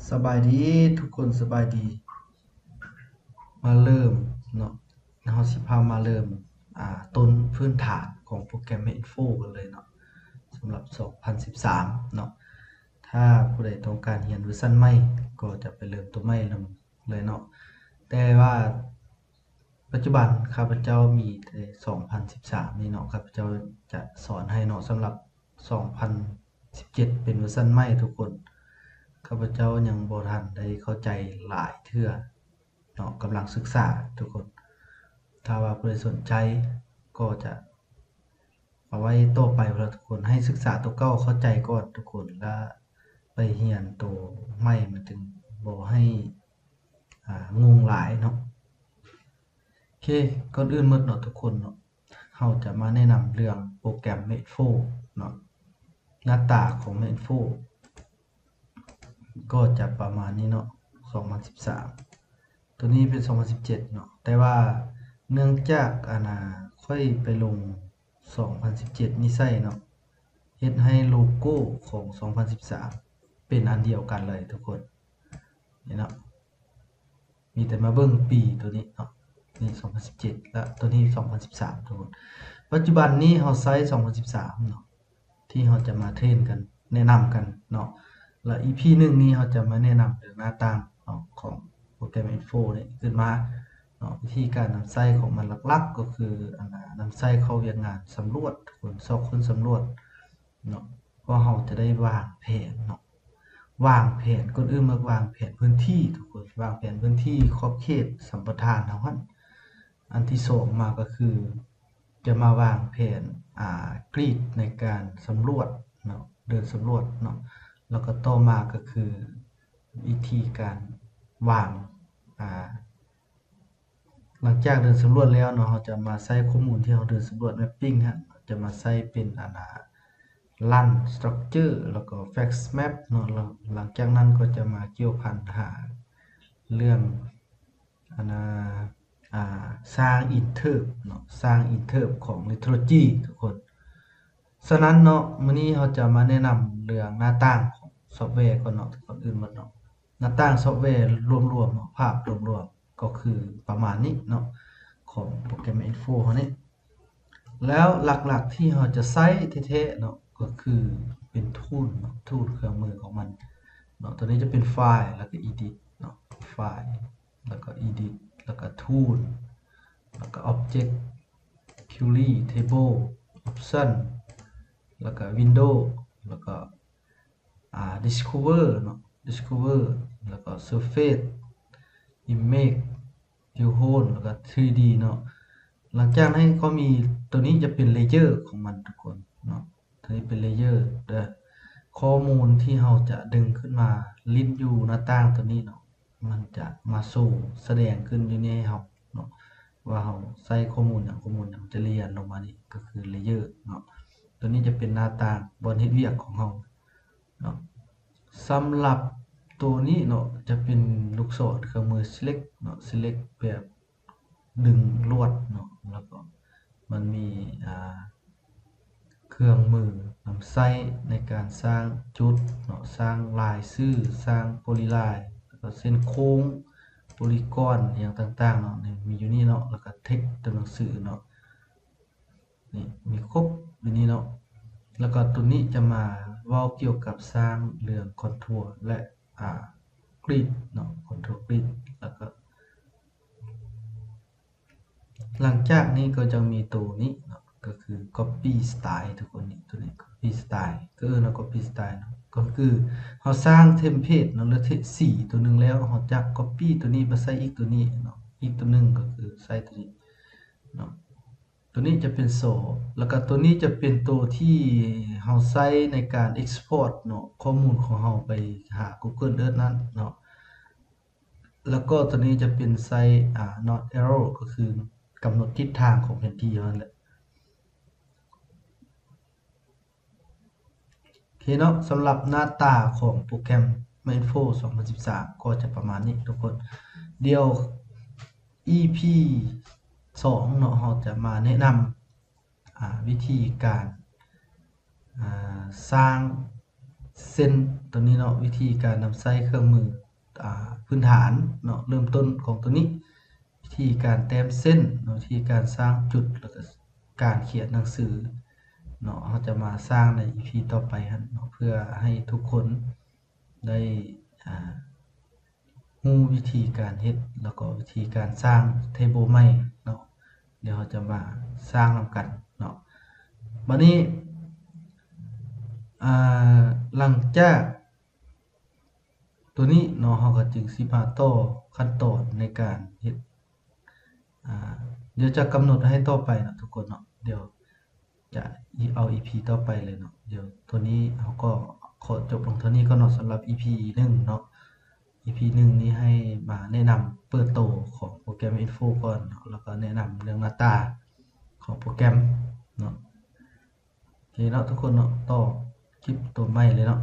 ສະບາຍດີທຸກຄົນ ສະບາຍດີ. ມາເລີ່ມເນາະ ເຮົາຊິພາມາເລີ່ມ ອ່າ ຕົ້ນພື້ນຖານຂອງໂປຣແກຣມ Mate Info ກັນເລີຍເນາະ ສຳລັບສອງພັນສິບສາມເນາະ. ຖ້າຜູ້ໃດຕ້ອງການຮຽນເວີຊັນໃໝ່ ກໍຈະໄປເລີ່ມຕົວໃໝ່ນຳເລີຍເນາະ. ແຕ່ວ່າປັດຈຸບັນຂ້າພະເຈົ້າມີແຕ່ສອງພັນສິບສາມນີ້ເນາະ ຂ້າພະເຈົ້າຈະສອນໃຫ້ເນາະ ສຳລັບ ສອງພັນສິບເຈັດ ເປັນເວີຊັນໃໝ່ທຸກຄົນ. ຂ້າພະເຈົ້າຍັງບໍ່ທັນໄດ້ເຂົ້າໃຈຫຼາຍເທື່ອເນາະ ກຳລັງສຶກສາທຸກຄົນ. ຖ້າວ່າຜູ້ໃດສົນໃຈກໍຈະເອົາໄວ້ຕໍ່ໄປພຸ້ນລະທຸກຄົນ. ໃຫ້ສຶກສາໂຕເກົ່າເຂົ້າໃຈກ່ອນທຸກຄົນ ລະໄປຮຽນໂຕໃໝ່ ມັນຈຶ່ງບໍ່ໃຫ້ ອ່າ ງົງຫຼາຍເນາະ. ໂອເຄ ກ່ອນອື່ນໝົດເນາະທຸກຄົນເນາະ ເຮົາຈະມາແນະນຳເລື່ອງໂປຣແກຣມ Mate Info ເນາະ. ໜ້າຕາຂອງ Mate Info ກໍຈະປະມານນີ້ເນາະ ສອງພັນສິບສາມ. ໂຕນີ້ເປັນສອງພັນສິບເຈັດເນາະ ແຕ່ວ່າເນື່ອງຈາກ ອັນນ່າ ຂ້ອຍໄປລົງສອງພັນສິບເຈັດນີ້ໃສ່ເນາະ ເຮັດໃຫ້ໂລໂກ້ຂອງສອງພັນສິບສາມເປັນອັນດຽວກັນເລີຍທຸກຄົນ ນີ້ເນາະ. ມີແຕ່ມາເບິ່ງປີໂຕນີ້ເນາະ ນີ້ສອງພັນສິບເຈັດ ລະໂຕນີ້ສອງພັນສິບສາມທຸກຄົນ. ປັດຈຸບັນນີ້ເຮົາໃຊ້ສອງພັນສິບສາມເນາະ ທີ່ເຮົາຈະມາເທຣນກັນ ແນະນຳກັນເນາະ ລະ ອີພີ ໜຶ່ງນີ້ເຮົາຈະມາແນະນຳເລື່ອງໜ້າຕ່າງເນາະ ຂອງໂປຣແກຣມ Mate Info ນີ້ຂຶ້ນມາເນາະ. ວິທີການນຳໃຊ້ຂອງມັນຫຼັກໆ ກໍຄື ອັນນ່າ ນຳໃຊ້ເຂົ້າວຽກງານສຳຫຼວດທຸກຄົນ ຊອກຄົ້ນສຳຫຼວດ ເນາະ ເພາະເຮົາຈະໄດ້ວາງແຜນເນາະ ວາງແຜນ ກ່ອນອື່ນມາວາງແຜນພື້ນທີ່ທຸກຄົນ ວາງແຜນພື້ນທີ່ຂອບເຂດສຳປະທານເຮົາຫັ້ນ. ອັນທີສອງມາກໍຄືຈະມາວາງແຜນ ອ່າ ກຣິດໃນການສຳຫຼວດເນາະ ເດີນສຳຫຼວດເນາະ ແລ້ວກໍຕໍ່ມາກໍຄືວິທີການວາງ ອ່າ ຫຼັງຈາກເດີນສຳຫຼວດແລ້ວເນາະ ເຮົາຈະມາໃຊ້ຂໍ້ມູນທີ່ເຮົາເດີນສຳຫຼວດ mapping ຫັ້ນ ຈະມາໃຊ້ເປັນ ອັນນ່າ run structure ແລ້ວກໍ fact map ເນາະ. ຫຼັງຈາກນັ້ນກໍຈະມາກ່ຽວພັນຫາເລື່ອງ ອັນນ່າ ອ່າ ສ້າງ interp ເນາະ ສ້າງ interp ຂອງ Liturgy ທຸກຄົນ. ສະນັ້ນເນາະ ມື້ນີ້ເຮົາຈະມາແນະນຳເລື່ອງໜ້າຕ່າງຂອງຊອບແວກ່ອນເນາະ ກ່ອນອື່ນໝົດເນາະ ໜ້າຕ່າງຊອບແວລວມໆເນາະ ພາບລວມໆກໍຄືປະມານນີ້ເນາະ ຂອງໂປຣແກຣມ Mate Info ເຮົານີ້. ແລ້ວຫຼັກໆທີ່ເຮົາຈະໃຊ້ແທ້ໆເນາະ ກໍຄືເປັນ tool ເນາະ tool ເຄື່ອງມືຂອງມັນເນາະ. ຕົວນີ້ຈະເປັນ file ແລ້ວກໍ edit ເນາະ file ແລ້ວກໍ edit ແລ້ວກໍ tool ແລ້ວກໍ object query table option ແລ້ວກໍ window ແລ້ວກໍ ອ່າ discover ເນາະ discover ແລ້ວກໍ surface image view hole ແລ້ວກໍ three D ເນາະ. ຫຼັງຈາກນັ້ນກໍມີ ຕົວນີ້ຈະເປັນ layer ຂອງມັນທຸກຄົນເນາະ ຕົວນີ້ເປັນ layer ເດີ. ຂໍ້ມູນທີ່ເຮົາຈະດຶງຂຶ້ນມາລິດຢູ່ໜ້າຕ່າງຕົວນີ້ເນາະ ມັນຈະມາໂຊສະແດງຂຶ້ນຢູ່ນີ້ໃຫ້ເຮົາເນາະ ວ່າເຮົາໃຊ້ຂໍ້ມູນຫຍັງ ຂໍ້ມູນຫຍັງ ຈະລຽນລົງມານີ້ກໍຄື layer ເນາະ. ຕົວນີ້ຈະເປັນໜ້າຕ່າງບ່ອນເຮັດວຽກຂອງເຮົາເນາະ. ສຳລັບຕົວນີ້ເນາະ ຈະເປັນລູກສອນເຄື່ອງມື select ເນາະ select ແບບດຶງລວດເນາະ ແລ້ວກໍມັນມີ ອ່າ ເຄື່ອງມືນຳໃຊ້ໃນການສ້າງຈຸດເນາະ ສ້າງລາຍຊື່ ສ້າງ polyline ແລ້ວກໍເສັ້ນໂຄ້ງ polygon ອີ່ຫຍັງຕ່າງໆເນາະ ນີ້ມີຢູ່ນີ້ເນາະ ແລ້ວກໍ text ຕົວໜັງສືເນາະ ນີ້ມີຄົບຢູ່ນີ້ເນາະ. ແລ້ວກໍຕົວນີ້ຈະມາເວົ້າກ່ຽວກັບສ້າງເລື່ອງ contour ແລະ ອ່າ grid ເນາະ contour grid ແລ້ວກໍ ຫຼັງຈາກນີ້ກໍຈະມີໂຕນີ້ເນາະ ກໍຄື copy style ທຸກຄົນ ນີ້ ໂຕນີ້ copy style ກໍເອີ້ນວ່າ copy style ເນາະ ກໍຄືເຮົາສ້າງ template ເນາະ ຫຼື ສີໂຕໜຶ່ງແລ້ວ ເຮົາຈະ copy ໂຕນີ້ມາໃສ່ອີກໂຕນີ້ເນາະ ອີກໂຕໜຶ່ງກໍຄືໃສ່ໂຕນີ້ເນາະ. ໂຕນີ້ຈະເປັນ source ແລ້ວກໍໂຕນີ້ຈະເປັນໂຕທີ່ເຮົາໃຊ້ໃນການ export ເນາະ ຂໍ້ມູນຂອງເຮົາໄປຫາ Google Earth ນັ້ນເນາະ. ແລ້ວກໍຕົວນີ້ຈະເປັນໃສ່ ອ່າ north arrow ກໍຄືກຳນົດທິດທາງຂອງແຜນທີ່ເຮົານັ້ນແຫຼະ. ໂອເຄເນາະ ສຳລັບໜ້າຕາຂອງໂປຣແກຣມ Mate Info ສອງພັນສິບສາມ ກໍຈະປະມານນີ້ທຸກຄົນ. ດຽວ ອີ ພີ ສອງເນາະ ເຮົາຈະມາແນະນຳ ອ່າ ວິທີການ ອ່າ ສ້າງ ເຊັ່ນຕົວນີ້ເນາະ ວິທີການນຳໃຊ້ເຄື່ອງມື ອາ ພື້ນຖານເນາະ ເລີ່ມຕົ້ນຂອງຕົວນີ້ ວິທີການແຕ້ມເສັ້ນເນາະ ວິທີການສ້າງຈຸດ ແລ້ວກໍການຂຽນໜັງສືເນາະ ເຮົາຈະມາສ້າງໃນອີພີຕໍ່ໄປຫັ້ນເນາະ ເພື່ອໃຫ້ທຸກຄົນໄດ້ ອາ ຮູ້ວິທີການເຮັດ ແລ້ວກໍວິທີການສ້າງເທເບິລໃໝ່ເນາະ ດຽວເຮົາຈະມາສ້າງນຳກັນເນາະ ບາດນີ້ ອາ ຫຼັງຈາກຕົວນີ້ເນາະ ເຮົາກໍຈຶ່ງຊິມາຕໍ່ຂັ້ນຕອນໃນການເຮັດ ອາ ດຽວຈະກຳນົດໃຫ້ຕໍ່ໄປເນາະທຸກຄົນເນາະ ດຽວຈະເອົາອີພີຕໍ່ໄປເລີຍເນາະ ດຽວຕົວນີ້ເຮົາກໍຂໍຈົບລົງເທົ່ານີ້ກ່ອນເນາະ ສຳລັບອີພີໜຶ່ງເນາະ ອີພີໜຶ່ງນີ້ໃຫ້ມາແນະນຳເປີດໂຕຂອງໂປຣແກຣມອິນໂຟກ່ອນເນາະ ແລ້ວກໍແນະນຳເລື່ອງໜ້າຕາຂອງໂປຣແກຣມເນາະ ໂອເຄເນາະທຸກຄົນເນາະ ຕໍ່ຄລິບຕົວໃໝ່ເລີຍເນາະ.